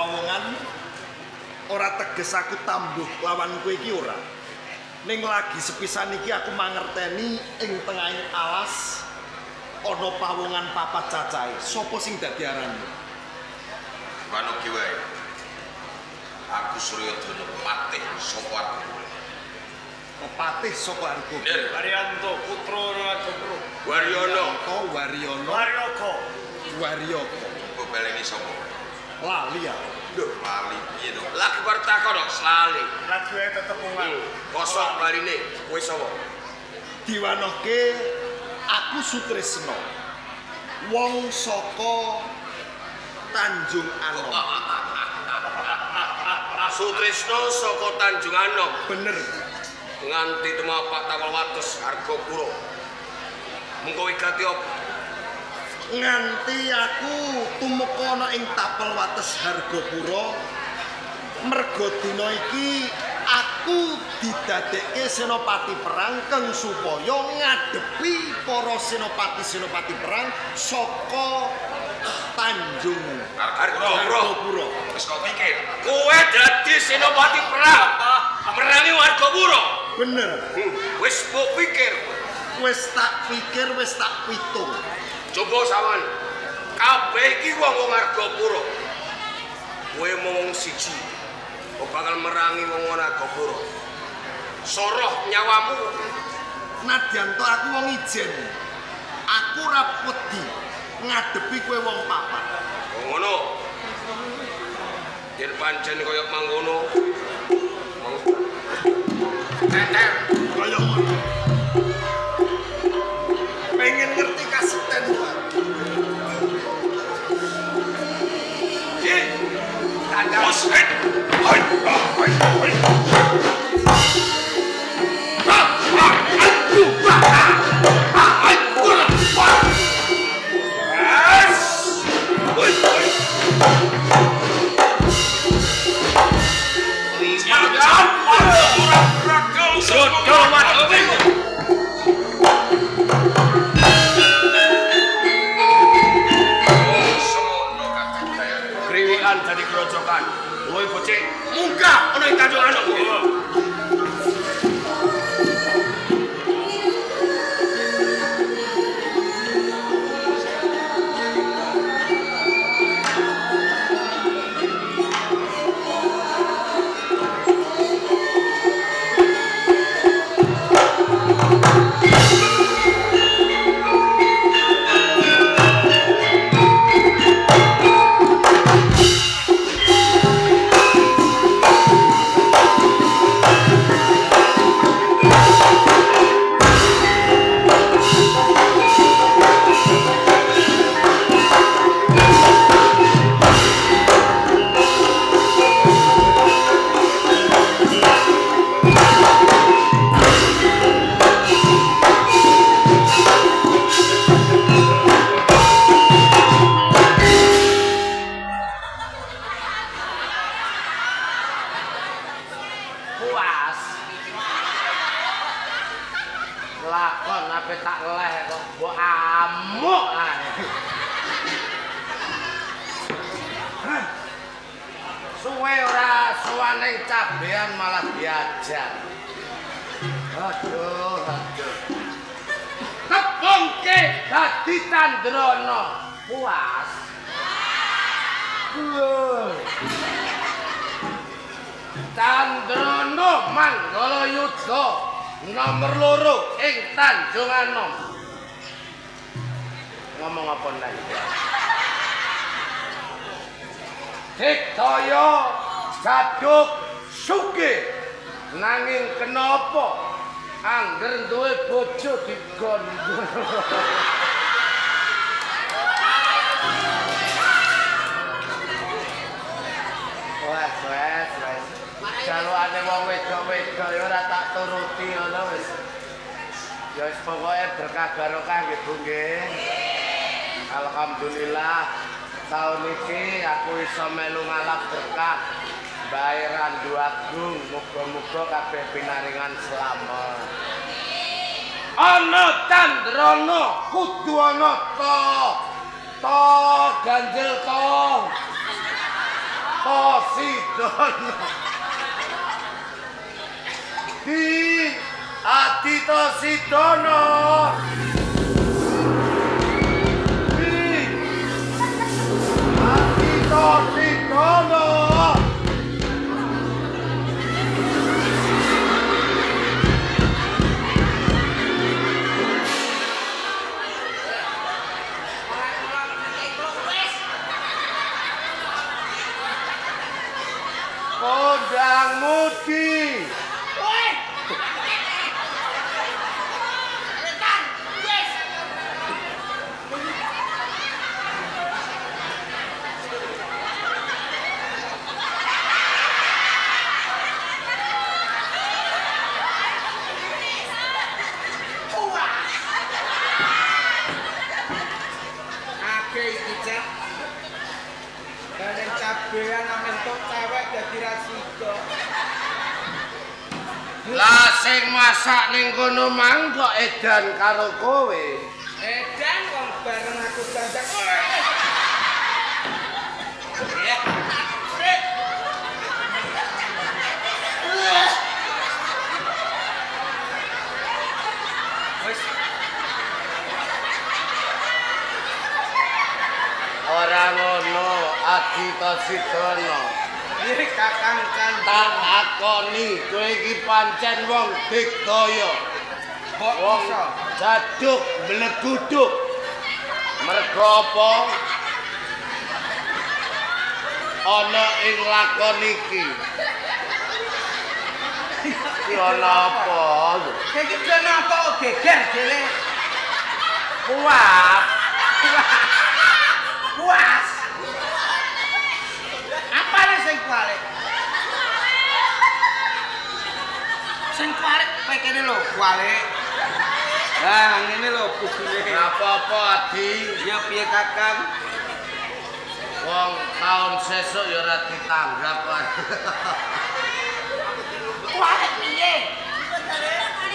pawongan ora teges aku tambuh lawan kowe iki ora. Ning lagi sepisan iki aku mangerteni ing tengahing alas ana pawongan papat cacahe. Sopo sing dadi aranmu? Manogi wae. Aku Suryodana patih saka Argopuro. Patih saka Argopuro. Waryanto putra Argopuro. Waryono, Waryono. Waryoko. Waryoko. Mbok baleni sapa? Lali ya. Lho, lali piye to? Lagi bar takon kok lali. Lagi wae tetepungan. Kosong baline. Kowe sapa? Diwanohke aku Sutrisna. Wong saka Tanjung Anom. Sutrisna saka Tanjung Anom. Bener. Nganti tumapak tapal wates Argopuro. Mengko wigati apa? Nganti aku tumeka ana ing tapel wates Argopuro, merga dina iki aku didadekke senopati perang keng supaya ngadepi para senopati-senopati perang saka Tanjung Argopuro. Wis kok pikir, kowe dadi senopati perang merangi Argopuro. Bener. Wis mbok pikir. Wis tak pikir, wis tak pitung. Coba sawan. Kabeh iki wong-wong Argopuro. Kowe mung siji. Kok bakal merangi wong-wong Argopuro. Soroh nyawamu. Nadyan to aku wong ijen. Aku ora wedi ngadepi kowe wong papat. Ngono. Yen pancen kaya mangkono. Teter kaya ngono. Pengen ngerti kasekten wae. Hi. Tandang. Hoi. Hoi. Hoi. Kriwikan dadi grojokan. Luwe bocah munggah ana ing Tanjung Anom. Puas. Lakon ape tak leh kok mbok amuk ae. Suwe ora sowan ning cabean malah diajar. Aduh, aduh. Tepungke dadi Candrono. Puas. Candrono Manggala Yuda nomor 2 ing Tanjung Anom. Ngomong apa nang iki? Digdaya jaduk sugih nanging kenapa angger duwe bojo digondol. Wes wes wes. Jalukane wong wedok-wedok ya ora tak turuti ngono wis. Ya wis pokoke berkah barokah nggih Bu nggih. Alhamdulillah tahun iki aku iso melu ngalap berkah Bae Randu Agung, muga-muga kabeh pinaringan slamet. Ana Candrono kudu ana ta. Ta ganjel ta. Ta Sidono. Di Adito Sidono. Di Adito Sidono. Kondang mudi. Woi. Rentan, wis. Wah. Akeh iki, Cak. Bareng cabean amentuk cewek dadi rasika. Lah sing masak ning kono mang kok edan karo kowe. Edan wong bareng aku dandan. Ya. Wis. Ora ngono Adita Sidono. Piye Kakang Candra? Tak akoni kowe iki pancen wong digdaya. Kok Wong iso? jaduk mleguduk. Mergo apa? Ana ing lakon iki. Iki ana apa? Iki jeneng apa kok geger dhewe? Kuat. Puas. Apane sing kualik? Sing kualik kowe kene lho, kualik. Lah ngene lho bukune. Ora apa-apa, Adi. Ya piye Kakang? Wong taun sesuk ya ora ditanggap. Kualik piye?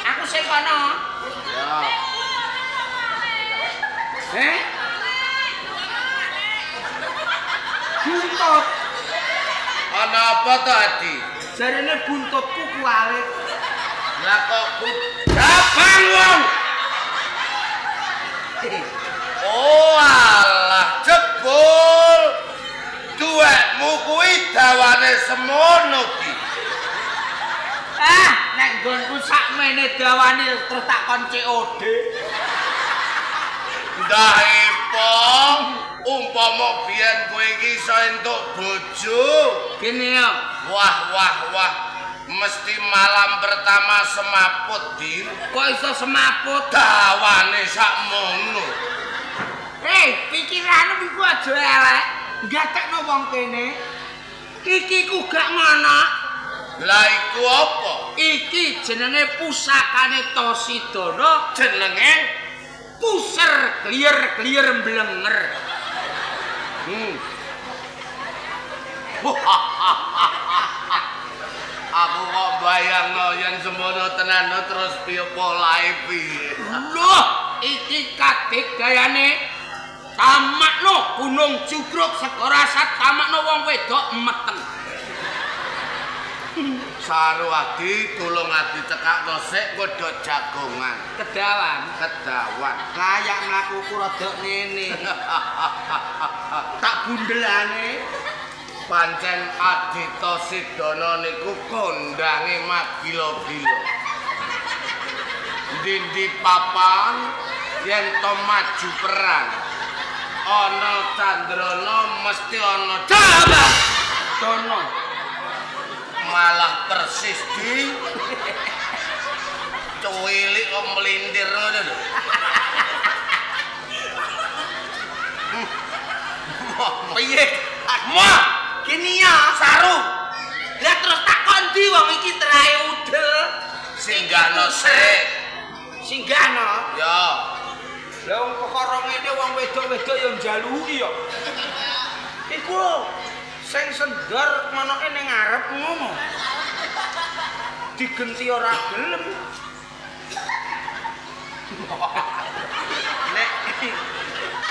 Aku sing kono. Ya. Heh? Buntut. Ana apa to, Adi? Jarene buntutku kualik. Lah kok jabang wong. Oh alah jebul. Duwekmu kuwi dawane semono ki. Ah, nek nggonku sakmene dawane terus tak kon COD. Ndah ipong, umpama biyen kowe iki iso entuk bojo. Gene yo. Wah wah wah, mesti malam pertama semaput, Dir. Kok iso semaput? Dawane sakmono. Hei, pikiranmu iku aja elek. Gatekno wong kene. Iki ku gak ngono. Lah iku apa? Iki jenenge pusakane Tosidana, Jenenge puser kliyer-kliyer mblenger. Aku kok bayangno yen semono tenan terus piye polahe piye. Loh, iki kadek gayane tamakno gunung jugruk segara asat tamakno wong wedok meteng. Saru Adi, tulung Adi cekakno sik kodhok jagongan. Kedawan. Kedawan. Layak mlakuku rada ngene. Tak bundelane. Pancen Adita Sidana niku kondange magila-gila. Ndi-ndi papan yen to maju perang. Ana Candrana mesti ana Jabang. Dono. Malah persis di cuwilik kok melintir ngono lho. Piye? Wah, Gini ya, saru. Lah terus tak kondi wong iki terae udel. Singgahno sik. Singgahno. Ya. Lah wong perkara ngene wong wedok-wedok ya njaluki ya. Iku lho sing sendor monoke ning ngarep ngono. Digenti ora gelem. Nek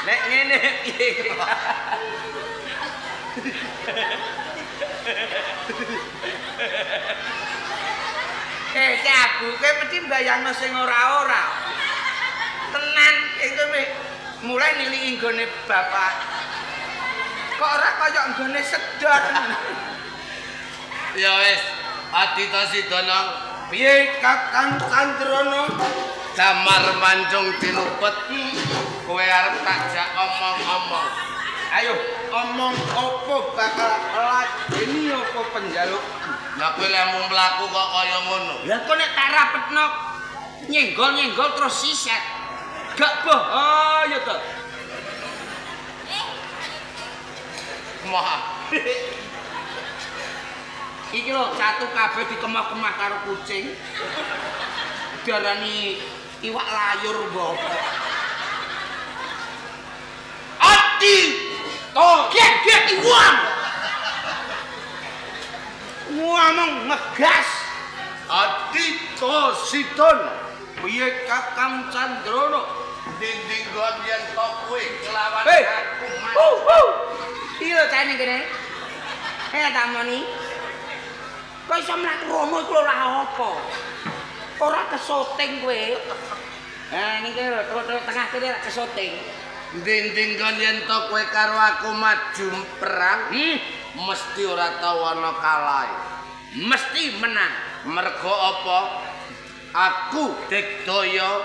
nek ngene piye? Cabu, kowe mesti mbayangno sing ora-ora. Tenan, kowe mulai niliki nggone bapak. Kok ora kaya nggone sedot. Ya wis, Adita Sidana. Piye Kakang Candrana? Damar mancung tinupet. Kowe arep tak jak omong-omong. Ayo, omong opo bakal ladeni opo penjaluk? Lah kowe lek mung mlaku kok kaya ngono. Lah kok nek tak rapetno nyenggol-nyenggol terus siset. Gak bahaya to. Wah. Iki lho catu kabeh dikemah-kemah karo kucing. Diarani iwak layur mbok. Ati to gek-gek iwang. Ngomong ngegas. Adita Sidana. Piye Kakang Candrana? Dinding gon yen to kowe kelawan aku. Iki lho cah ning kene. Tak moni. Kok iso mlaku rono iku ora apa. Ora kesoting kowe. Nah ning kene lho, teluk tengah kene ora kesoting. Dinding kon yen to kowe karo aku maju perang, mesti ora tau ana kalahe. Mesti menang. Mergo apa? Aku digdaya,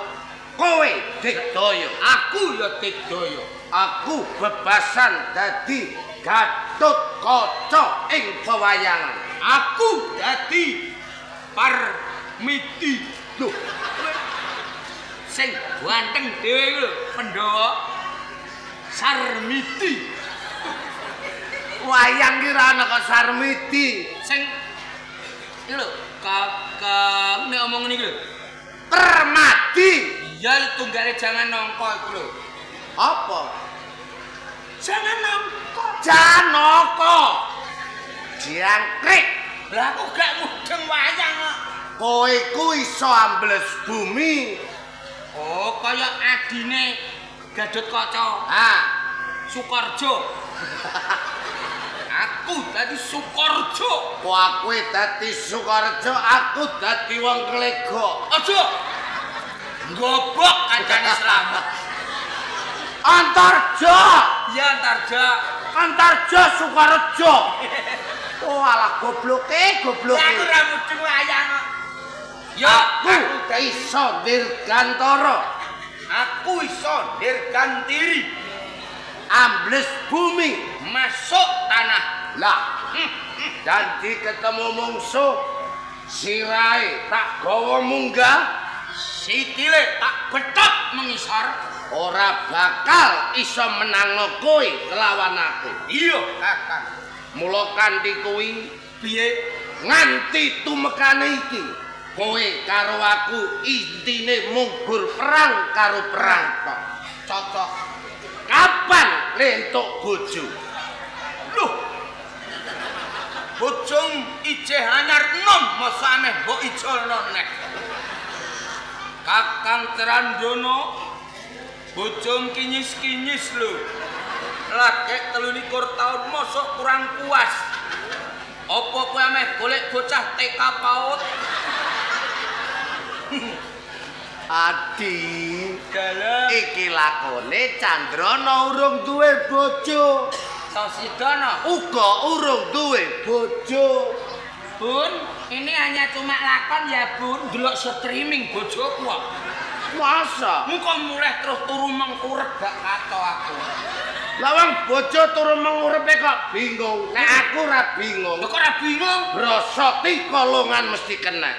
kowe digdaya. Aku ya digdaya. Aku bebasan dadi Gatotkaca ing pewayangan. Aku dadi Parmidi. Lho, sing ganteng dhewe iku lho, Pandhawa. Sarmidi. Wayang ki ra ana kok Sarmidi. Sing iki lho, Kakang nek omong ngene iki lho. Permadi. Iya, tunggale jangan nongko iku lho. Apa? Jangan nongko. Janaka. Jangkrik. Lah aku gak mudeng wayang kok. Kowe ku iso ambles bumi. Oh, kaya adine Gatotkaca. Ha, Sukarjo. Aku dadi Sukarjo. Kowe dadi Sukarjo, aku dadi wong klegok. Aja. Ngobok kancane slamet. Antarja. Ya Antarja. Antarja Sukarjo. Oh alah gobloke, gobloke. Aku ora mudeng wayang kok. Ya aku iso dirgantara. Aku iso dirgantiri. Ambles bumi masuk tanah. Lah, janji ketemu mungsuh, sirahe tak gawa munggah, sikile tak betot mengisor, ora bakal iso menangno kowe kelawan aku. Iya, Kakang. Mula kanthi kuwi piye nganti tumekane iki, kowe karo aku intine mung gur perang karo perang tok. Cocok. Kapan lentuk bojo? Loh. Bojong ijeh anyar enom mosok ameh mbok ijolno neh. Kakang Trandono bojong kinyis-kinyis lho. Lagek 23 taun mosok kurang puas. Apa kowe ameh golek bocah TK PAUD? Adi, dalem iki lakone Candrana urung duwe bojo. Tosidana uga urung duwe bojo. Bun, ini hanya cuma lakon ya, Bun. Delok streaming bojoku kok. Masa? Muka mulih terus turu mengkurep gak kato aku. Lah wong bojo turu mengurepe kok bingung. Nek aku ora bingung. Lho kok ora bingung? Brosoti kolongan mesti kena.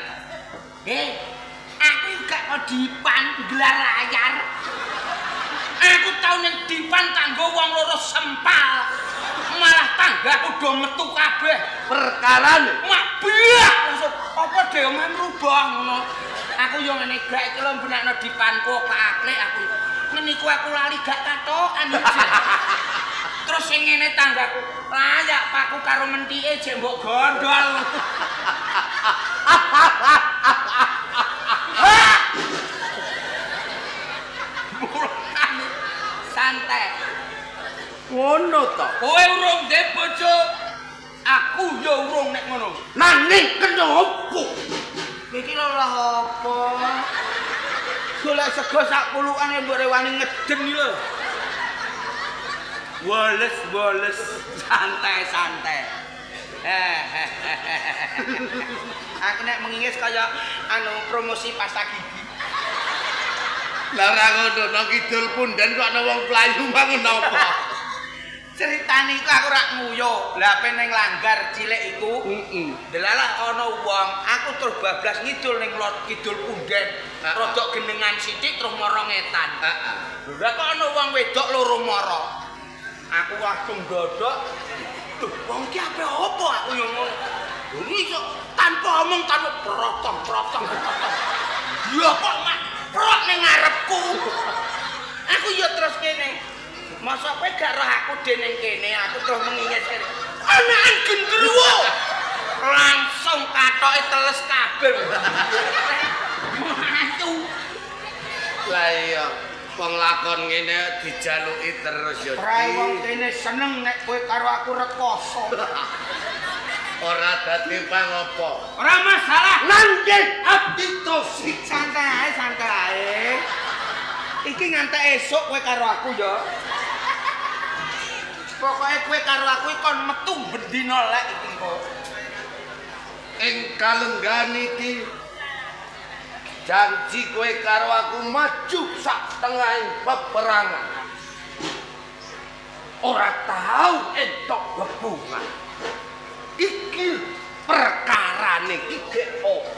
Aku gak kok dipan gelar layar. Aku tau ning dipan tanggo wong loro sempal. Malah tanggaku do metu kabeh. Perkarane mak biak langsung apa dhewe omah mrubah ngono. Aku yo ngene gak iki lho benakno dipanku kok aklik aku. Ngene iku aku lali gak katokan iki. Terus sing ngene tanggaku, layak paku karo mentike jek mbok gondol. Santai. Ngono to. Kowe urung ndek bojo, aku Nanging kena opo? Iki lho lah apa? Golek sego sak pulukane mbok rewani ngeden iki lho. Woles-woles, santai-santai. Aku nek mengingis kaya anu promosi pasta gigi. Lah ora ngono, nang kidul punden kok ana wong playu mangun apa? Ceritane iku aku rak nguyuh. Lah ape ning langgar cilik iku, heeh. Delalah ana wong, aku terus bablas ngidul ning kidul punden. Rodok genengan sithik terus mara ngetan. Heeh. Lah kok ana wong wedok loro mara. Aku langsung dodok. Duh, wong iki ape apa aku yo ngono. Lho iso tanpa omong tanpa protong-protong. Lho kok mak prok ning ngarepku. Aku yo terus kene. Masa kowe gak roh aku dening kene, aku terus mengingis kene. Anakan gendruwo. Langsung katoke teles kabeh. Mantu. Lah iya, wong lakon ngene dijaluki terus ya. Ora wong kene seneng nek kowe karo aku rekoso. Ora dadi pangopo. Ora masalah. Nanging abdi tosik. Santai ae, santai ae. Iki ngantek esuk kowe karo aku ya. Pokoke kowe karo aku kon metu bendina lek iki kok. Ing kalenggan iki janji kowe karo aku maju sak tengahing peperangan. Ora tau entuk bebungan. Iki perkarane iki gek opo?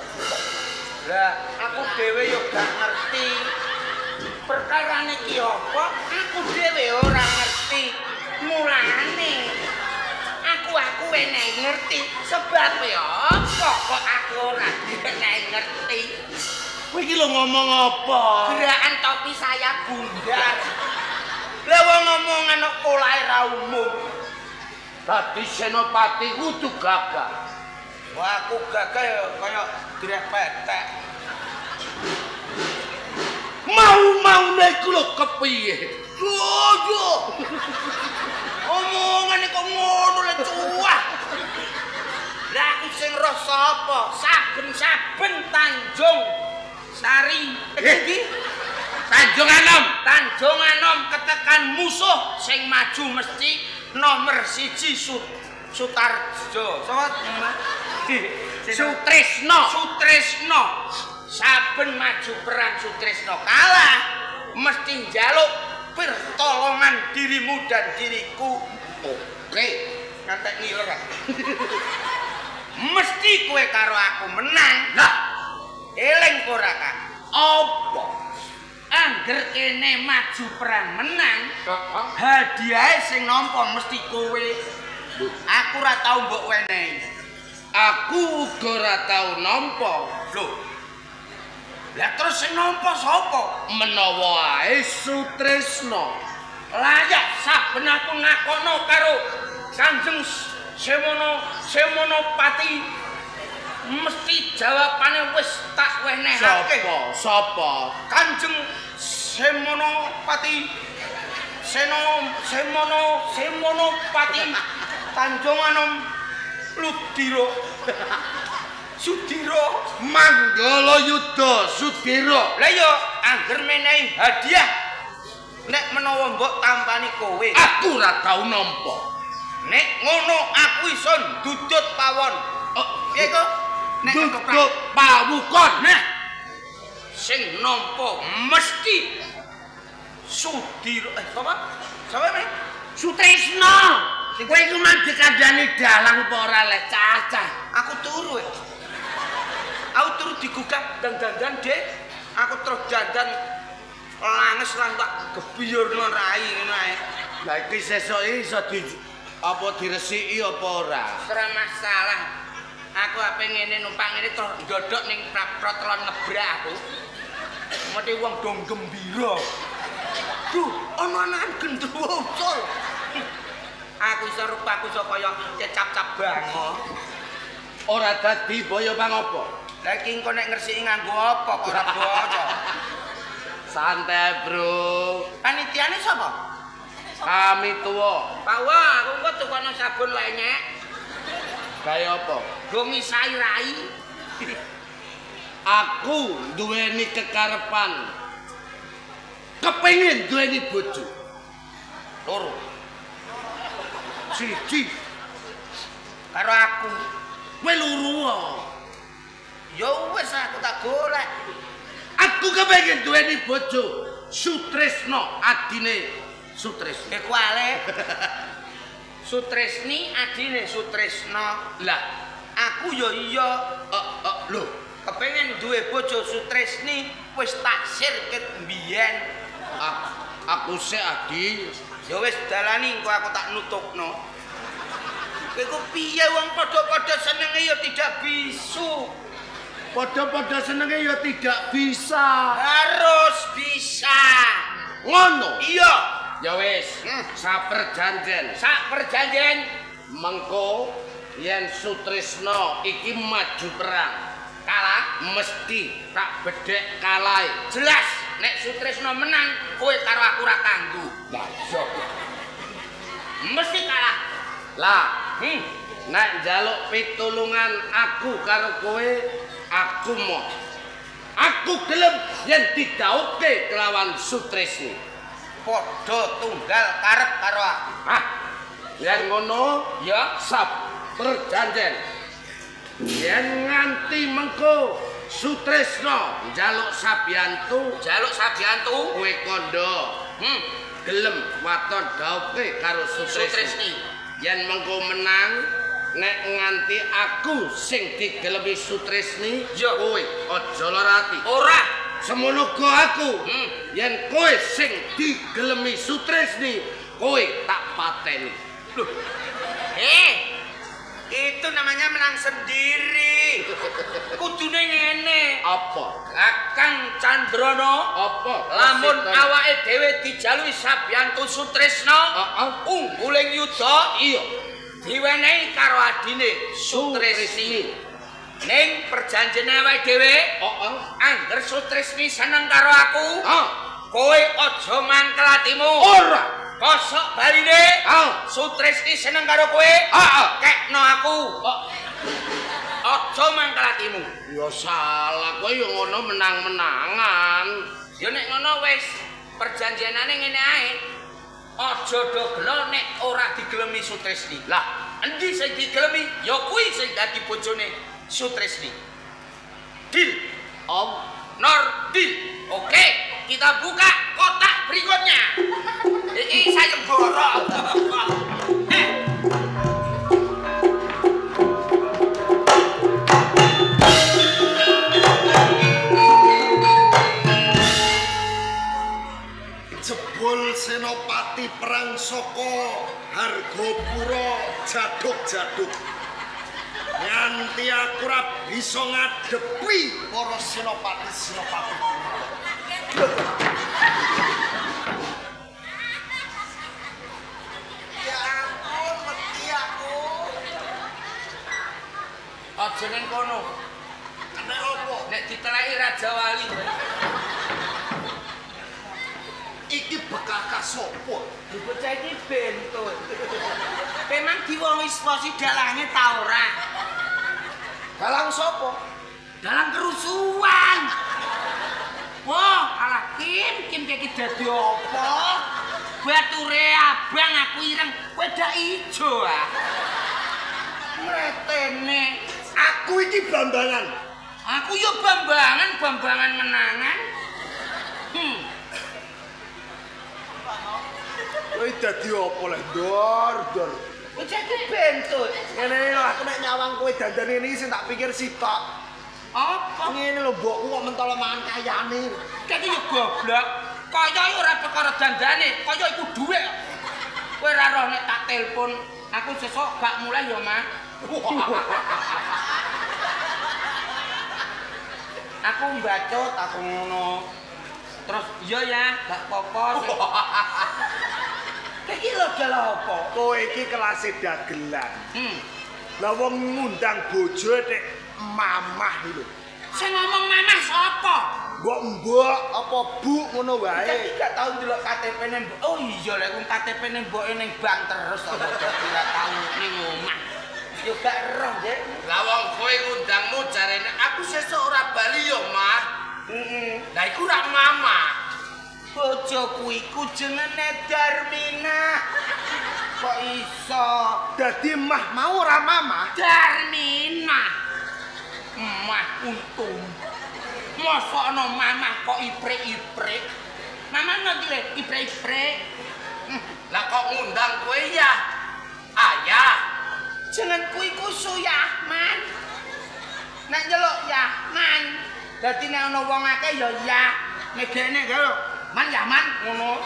Lah aku dhewe yo gak ngerti. Perkarane iki apa? Aku dhewe ora ngerti. Mulane aku enek ngerti sebabe apa kok aku ora enek ngerti. Kowe iki lho ngomong apa? Gerakan topi saya bundar. Lah wong ngomongan kok polahe ra umum. Dadi senopati kudu gagah. Wah aku gagah ya kaya greh petek. Mau-maune iku lho kepiye? Yo yo. Omongane kok ngono le cuah. Lah aku sing roh sapa? Saben-saben Tanjung Sari. Iki Tanjung Anom. Tanjung Anom ketekan musuh sing maju mesti nomor 1 Sutarjo. Sapa? Sutrisno. Sutrisno. Saben maju perang Sutrisno kalah mesti njaluk pertolongan dirimu dan diriku. Oke, ngantek ngiler. Mesti kowe karo aku menang. Lah, eling ora Kang? Apa? Angger kene maju perang menang, hadiahe sing nampa mesti kowe. Aku ora tau mbok wenehi. Aku uga ora tau nampa. Lho. Lah terus sing nampa sapa? Menawa ae Sutrisno. Layak saben aku ngakono karo Kanjeng Semono Semonopati mesti jawabane wis tak wenehake. Sapa? Sapa? Kanjeng Semonopati Semono Semonopati Tanjung Anom Ludiro Sudiro Manggala Yuda Sudiro. Lah iya angger menehi hadiah nek menawa mbok tampani kowe. Aku ora tau nampa. Nek ngono aku iso ndudut pawon. Oh, piye kok? Nek ndudut pawukon. Nah, sing nampa mesti Sudiro. Sapa? Sapa me? Sutrisno. Kowe iku mang dikandhani dalang apa ora lek cacah? Aku turu. Aku turu digugah dandan-dandan, Dik. Aku terus dandan langes lan tak gebiyurno rai ngono ae. Lah iki sesuk iso di apa diresiki apa ora? Ora masalah. Aku ape ngene numpak ngene terus ndodok ning protelon ngebrak aku. Mesti wong dong gembira. Duh, ana anakan gendruwo ucul. Aku iso rupaku iso kaya cecap-cap bango. Ora dadi boyo pangopo? Lah iki engko nek ngresiki nganggo apa kok ora boyo. Santai, Bro. Panitiane sapa? Kami tuwa. Pak Wa, aku engko tukono sabun lenyek. Gawe apa? Nggo ngisai rai. Aku duweni kekarepan. Kepengin duweni bojo. Loro. Siji. Karo aku. Kowe loro. Ya wis aku tak golek. Aku kepengin duweni bojo Sutresno adine Sutresno. Kuale. Sutresni adine Sutresno. Lah, aku ya iya. Lho, kepengin duwe bojo Sutresni wis tak sirket mbiyen. Aku sik adi. Ya wis dalani engko aku tak nutukno. Kowe ku piye wong padha-padha senenge ya tidak bisu. Padha-padha senenge ya tidak bisa. Harus bisa. Ngono. Iya. Ya wis, saperjanjen. Sak perjanjen mengko yen Sutresno iki maju perang kalah mesti tak bedhek kalahe. Jelas nek Sutresno menang kowe karo aku ora kanggo. Lah iya. Mesti kalah. Lah, nek njaluk pitulungan aku karo kowe, aku moh. Aku gelem yen didhawuhke kelawan Sutresni. Padha tunggal karep karo aku. Hah. Yen ngono ya sap perjanjen. Yen nganti mengko Sutresno njaluk sabiyantu, njaluk sabiyantu kowe kandha. Gelem waton dhawuhke karo Sutresni. Yen mengko menang nek nganti aku sing digelemi Sutresni, ya kowe aja lara ati. Ora. Semono uga aku. Yen kowe sing digelemi Sutresni, kowe tak pateni. Loh. Itu namanya menang sendiri. Kudune ngene. Apa? Kakang Candrono, apa? Lamun awake dhewe dijaluki sabiyantu Sutresno, ungguling yuda, iya, diwenehi karo adine Sutresni. Ning perjanjiane awake dhewe, angger Sutresni seneng karo aku, kowe aja mangkel atimu. Ora. Kosok baline, Sutresni seneng karo kowe, kekno aku. Aja mangkel atimu. Ya salah, kowe ya ngono menang-menangan. Ya nek ngono wis perjanjianane ngene ae. Aja do gelo nek ora digelemi Sutresni. Lah, endi sing digelemi ya kuwi sing dadi bojone Sutresni. Deal. Om Nor deal. Oke, kita buka kotak berikutnya. Ini saya borok. Jebul Senopati perang saka Hargopura jaduk-jaduk. Nganti aku ora bisa ngadepi para senopati-senopati. Ya ampun, wedi aku. Aja ning kono. Nek opo? Nek diteleki Raja Wali. Iki bekakas sapa? Bocah iki bento. Memang diwongi sapa dalange ta ora? Dalang sapa? Dalang kerusuhan. Wah, alah Kim, Kim iki dadi apa? Bature abang aku ireng, kowe dak ijo ah. Mretene. Aku iki bambangan. Aku yo bambangan, bambangan menangan. Kowe dadi apa leh, Dor, Dor? Bocah iki bento. Ngene lho, aku nek nyawang kowe dandane ini sing tak pikir sitok. Apa? Ngene lho, mbokku kok mentolo mangan kayane. Iki yo goblok. Kaya ora perkara dandane, kaya iku dhuwit. Kowe ora roh nek tak telepon, aku sesuk gak mulai ya, Mas. Aku mbacot, aku ngono. Terus iya ya, gak apa-apa. Iki lho dalah apa? Kowe iki kelase dagelan. Lah wong ngundang bojo nek mamah lho. Sing ngomong mamah sapa? Mbok mbok apa bu ngono wae. Iki gak tau ndelok KTP-ne mbok. Oh iya lek wong KTP-ne mboke ning bank terus kok ora tau ning omah. Yo gak roh, Dek. Lah wong kowe ngundangmu jarene aku sesuk ora bali yo, Mah. Heeh. Lah iku rak mama. Bojoku iku jenenge Darminah. Kok iso? Dadi mah mau ora mama? Darminah. Mah untung. Mosok ana mamah kok iprik-iprik. Mamah ngerti le iprik-iprik. Lah kok ngundang kowe ya? Ayah. Jenengku iku Suyahman. Nek nyeluk Yahman. Dadi nek ana wong akeh ya ya. Nek gekne lho, Man Yahman ngono.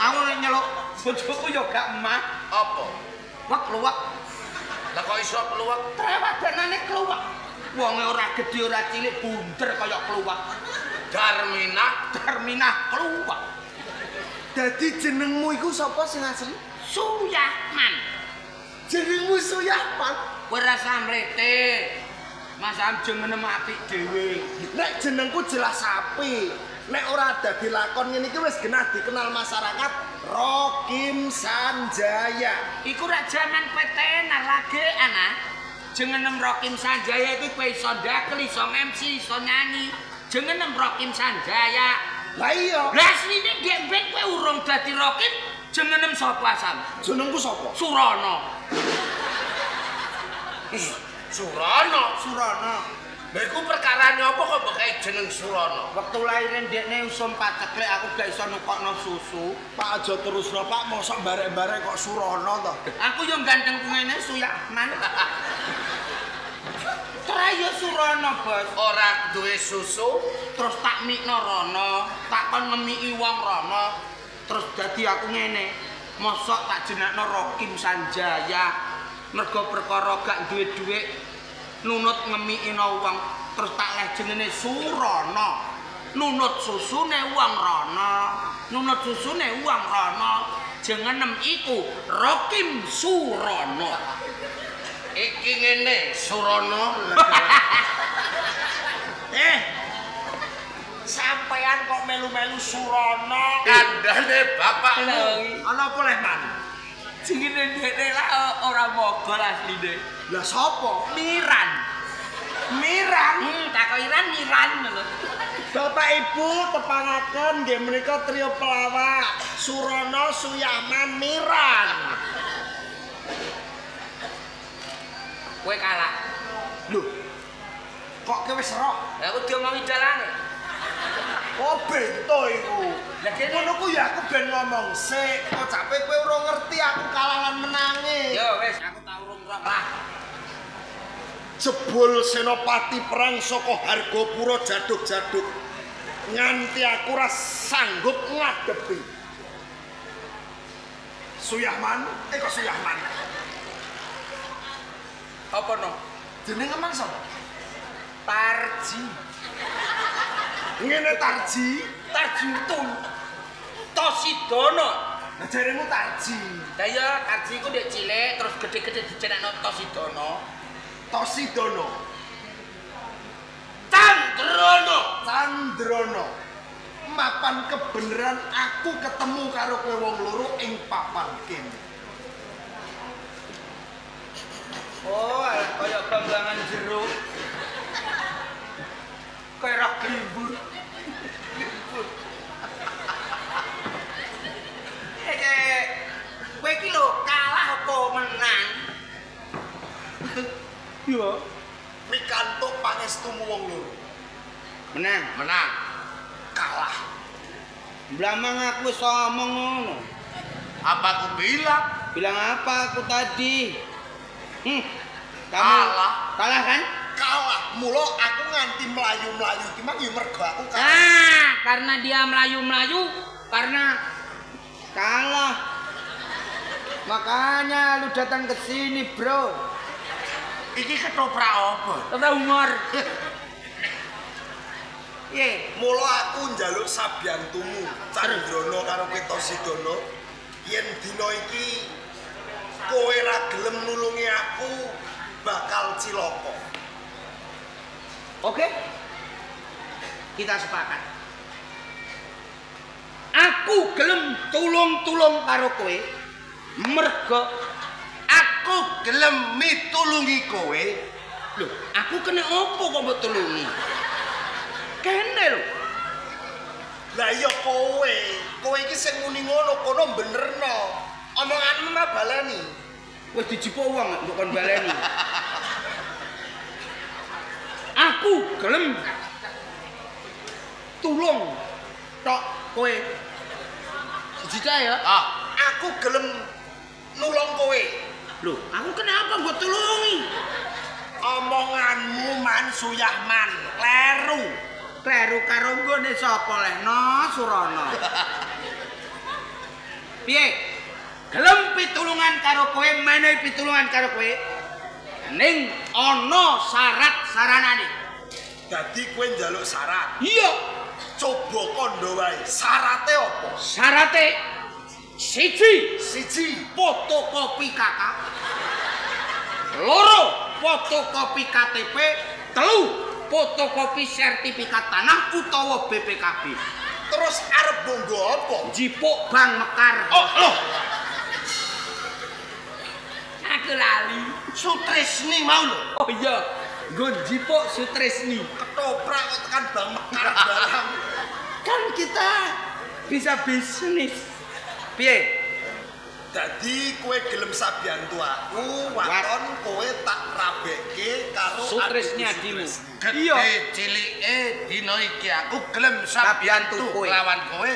Aku nek nyeluk bojoku ya gak mah. Apa? Wek luwek. Lah kok iso kluwek? Trewadanane kluwek. Wonge ora gedhe ora cilik bunder kaya kluwek. Darminah, Darminah kluwek. Dadi jenengmu iku sapa sing asli? Suyahman. Jenengmu Suyahman? Kowe ora samrete. Mas Am jenenge apik dhewe. Nek jenengku jelas apik. Nek ora dadi lakon ngene iki wis genah dikenal masyarakat Rokim Sanjaya. Iku rak jaman PTN lagi ana. Jenenge Rokim Sanjaya iki kowe iso ndakel, iso MC, iso nyanyi. Jenenge Rokim Sanjaya. Lah iya. Lah asline ndek ben kowe urung dadi Rokim, jenenge sapa asal? Jenengku sapa? Surana. Surana, Surana. Lha iku perkarane apa kok mbok kei jeneng Surana? Wektu lahirin ndekne usum paceklek aku gak iso nukokno susu. Pak aja terusno Pak, mosok barek-barek kok Surana to. Aku yo ganteng ku ngene Suyahman. Tra yo Surana, Bos. Ora duwe susu, terus tak mikno rono, tak kon ngemiki wong rono. Terus dadi aku ngene. Mosok tak jenakno Rokim Sanjaya. Mergo perkara gak duwe dhuwit nunut ngemikino wong, terus tak leh jenenge Surana. Nunut susune wong rono, nunut susune wong rono. Jengenem iku Rokim Surana. Iki ngene Surana. Sampean kok melu-melu Surana? Kandhane bapakmu. Ana apa leh, Man? Jenenge ndekne lah ora mogol asline. Lah sapa? Miran. Miran? Takok Iran Miran lho. Bapak Ibu tepangaken nggih menika trio pelawak Surana, Suyahman, Miran. Kowe kalah. Lho. Kok kowe wis roh? Lah aku diomongi dalange. Oh bento iku. Lah kene ngono ku ya aku ben ngomong sik, kocape kowe ora ngerti aku kalah lan menange. Yo wis, aku tak urung roh lah. Jebul senopati perang saka Hargopura jaduk-jaduk. Nganti aku ora sanggup ngadepi. Suyahman, kok Suyahman. Apa no? Jenenge emang sapa? Tarji. Ngene Tarji, Tarji Untung. Tosidono. Lah jaremu Tarji. Lah iya, Tarji iku ndek cilik terus gede-gede dijenengno Tosidono. Tosidono. Candrono. Candrono. Mapan kebeneran aku ketemu karo kowe wong loro ing papan kene. Oh, kaya bambangan jeruk. Kaya roh glimbur. Glimbur. Kowe iki lho kalah apa menang? Yo, mikantuk pangestumu wong loro. Menang, menang. Kalah. Blamang aku wis ngomong ngono. Apa aku bilang? Bilang apa aku tadi? Kamu kalah. Kalah kan? Kalah. Mula aku nganti mlayu-mlayu iki mang ya mergo aku kalah. Ah, karena dia mlayu-mlayu karena kalah. Makanya lu datang ke sini, Bro. Iki ketoprak apa? Ketoprak humor. Piye? Mula aku njaluk sabiyantumu, Candrono karo Ketosidono, yen dina iki kowe ra gelem nulungi aku bakal cilaka. Oke? Kita sepakat. Aku gelem tulung-tulung karo kowe mergo aku Aku gelem mitulungi kowe. Lho, aku kena opo kok mbok tulungi? Kene lho. Lah iya kowe, kowe iki sing muni ngono kono benerno. Omonganmu mah baleni. Wis dijipuk wong mbok kon baleni. Aku gelem tulung tok kowe. Siji cah ya. Ah, aku gelem nulung kowe. Lho, aku kenapa mbok tulungi? Omonganmu man Suyahman, kleru. Kleru karo nggone sapa lehno Surana. Piye? Gelem pitulungan karo kowe, menehi pitulungan karo kowe. Ning ana syarat saranane. Dadi kowe njaluk syarat. Iya. Coba kandha wae. Syarate apa? Syarate siji, siji fotokopi KK. Loro, fotokopi KTP. Telu, fotokopi sertifikat tanah utawa BPKB. Terus arep bonggo apa? Jipuk Bank Mekar. Oh, loh. Aku lali. Sutrisni mau lho. Oh iya, nggo jipuk Sutrisni. Ketoprak kok tekan Bank Mekar barang. Kan kita bisa bisnis. Piye? Dadi kowe gelem sabiyantu aku, waton kowe tak rabekke karo Sutrisni adimu. Gedhe cilike dina iki aku gelem sabiyantu lawan kowe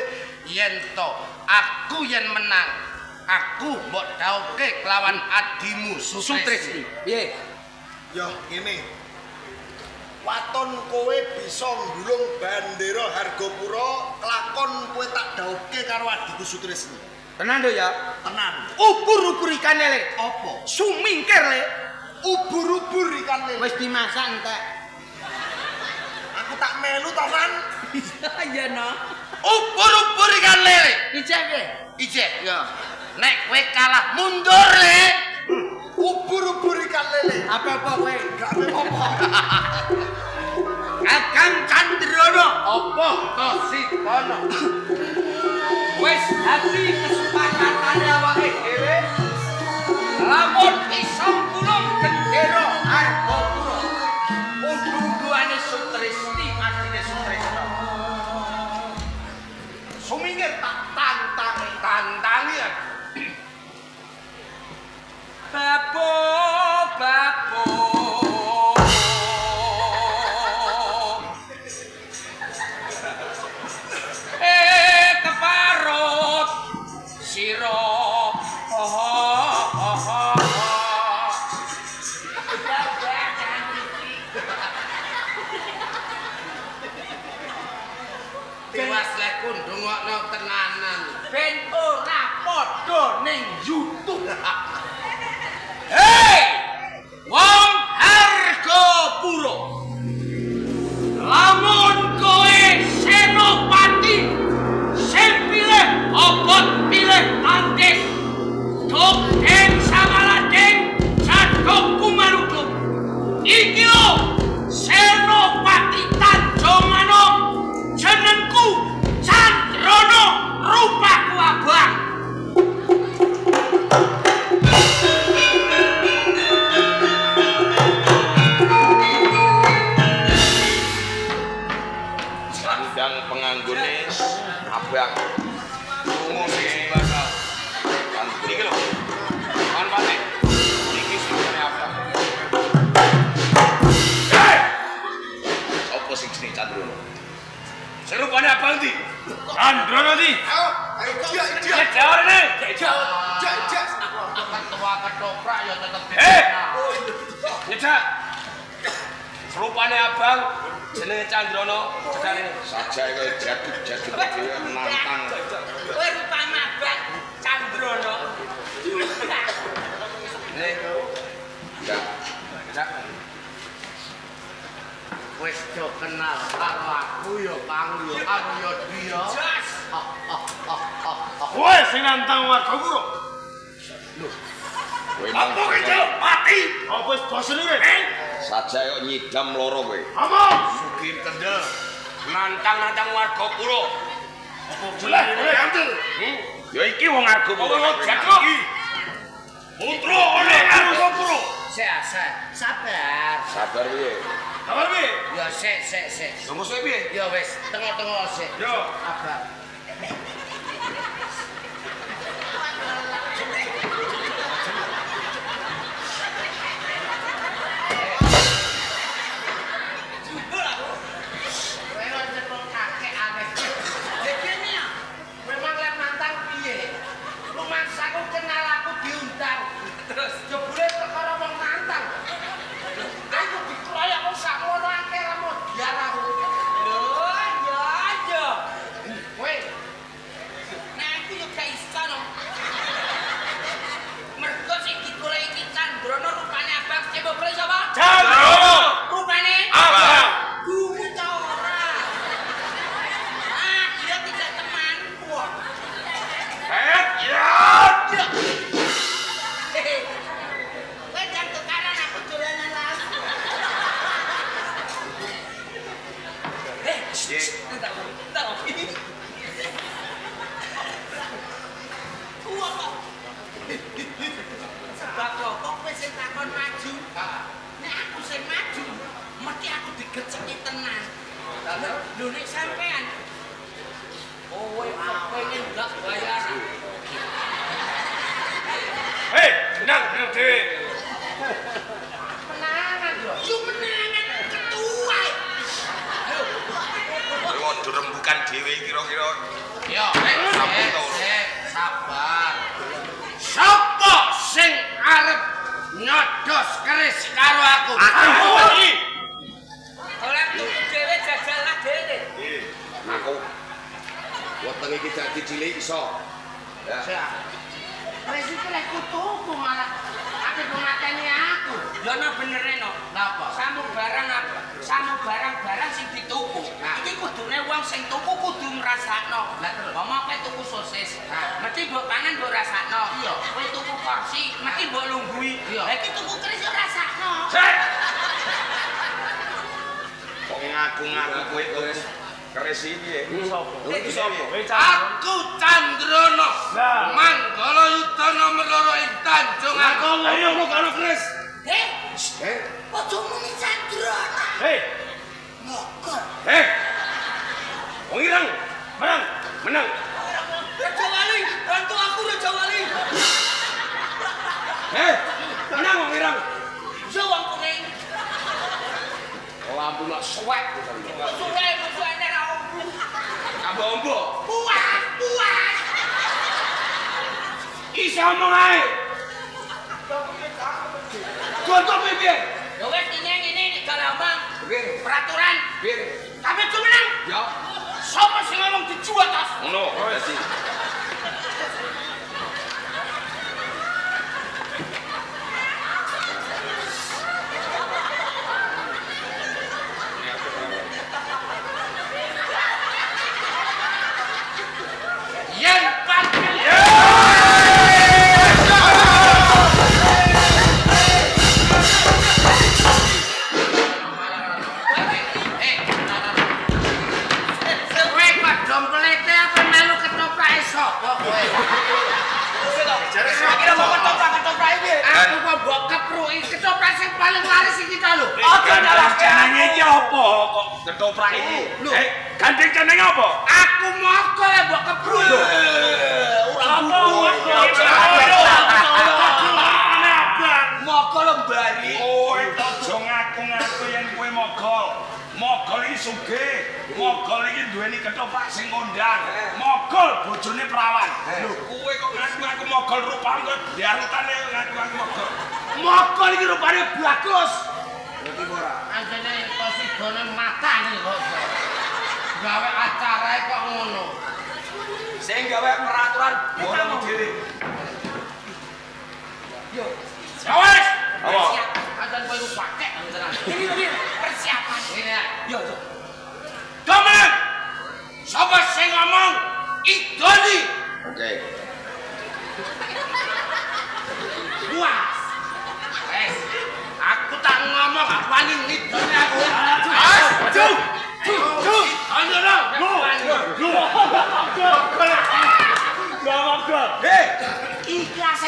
yen to aku yen menang aku mbok dhauke kelawan adimu Sutrisni. Piye? Yo ngene. Waton kowe bisa nggulung bandera Hargopura, kelakon kowe tak dhauke karo adiku Sutrisni. Tenan lho ya? Tenan. Ubur-ubur ikan lele. Apa? Sumingkir le. Ubur-ubur ikan lele. Wis dimasak entek. Aku tak melu to, Man. Iya no. Ubur-ubur ikan lele. Ijeh piye? Ijeh. Ya. Nek kowe kalah mundur le. Ubur-ubur ikan lele. Apa-apa kowe? Gak apa-apa. Kakang Candrono. Apa to Sitono? Wis dadi kesepakatane awake dhewe lamun iso nggulung gendera Hargopura undu-unduane Sutrisni adine Sutrisna. Sumingkir tak tantangi, tantangi. Babo babo keparut sira. Tiwas lek kundungokno tenanan ben ora padha ning YouTube. Hei, wong Hargopura, lamun kowe senopati sing pilih obot pilih tanding dok den samalading jaduk kumaruduk iki lho Senopati Tanjung Anom, jenengku Candrono, rupaku abang. Sandang penganggone abang. Lunga sing bakal. Iki lho. Manfaate. Iki sing abang. Hei! Sopo sing jenenge Candrono? Serupane abang ndi? Candrono ndi? Ayo, ayo dia. Ya rene. Jek, jek. Ketua ketoprak ya tetep. Hei! Nyedak. Serupane abang jenenge Candrono, cedane. Sajake kaya jaduk-jaduk dhewe nantang. Kowe rupane abang Candrono. Nih. Ndak. Ndak. Wis do kenal karo aku ya Kang ya aku ya dia. Kowe sing nantang warga kura. Lho. Kowe apa kowe njaluk mati? Apa wis bosen kowe? Sajake kok nyidam loro kowe. Ngomong. Sugih kendel. Nantang-nantang warga kura. Apa boleh andel? Ya iki wong Argopura. Wong jaduk. Putra oleh Argopuro. Sik, sabar. Sabar piye? Sabar piye? Ya sik sik sik. Lho musuhe piye? Ya wis, tengok-tengok sik. Yo, sabar.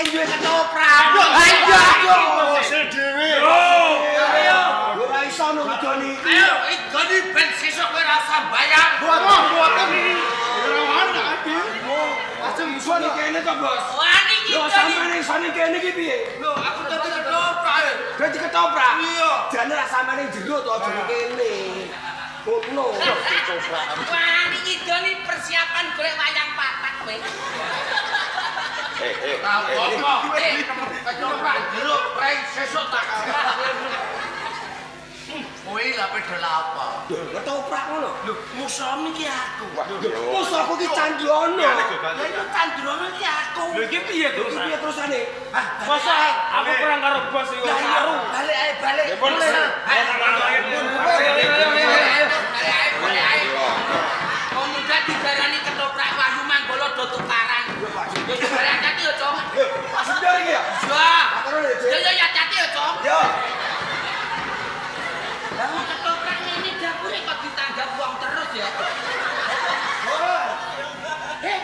sing duwe ketoprak. Ayo ayo. Bose dhewe. Ayo. Ora iso no idoni. Ayo idoni ben sesuk kowe ora usah bayar. Mboten. Ora ana ade. Ajeng musuh ning kene to, Bos. Wani iki. Lho sampeyan iso ning kene iki piye? Lho aku dadi ketoprak. Dadi ketoprak. Iya. Jane ra sampeyan ning jero to aja ning kene. Ngono. Wani idoni persiapan golek wayang papat kowe. Apa? Ketoprak jero preng sesuk tak. Kowe lha pedol apa? Ketoprak ngono. Lho, musuhmu iki aku. Musuhku iki Candrono. Lah iku Candrono iki aku. Lho iki piye terus? Piye terusane? Masa aku kurang karo bos iku. Saru. Balik ae, balik. Balik ae. Wong muda didarani ketoprak Wahyu Manggala do tukaran. Yo hati-hati yo, Cong. Pak Sendor iki ya? Iya. Yo yo hati-hati yo, Cong. Yo. Lah wong ketoprak ngene dapure kok ditanggap wong terus ya. Eh.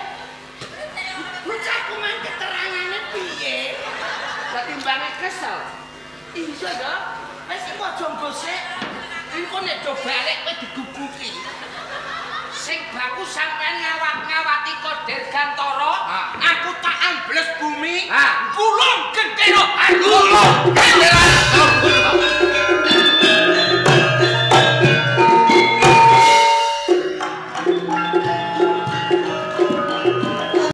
Bocahku mang keterangane piye? Lah timbange kesel. Iya ya. Wis iku aja mbosek. Engko nek do balik kowe diguguki. Sing baku sampean ngawat-ngawati Koder Gantara, aku tak ambles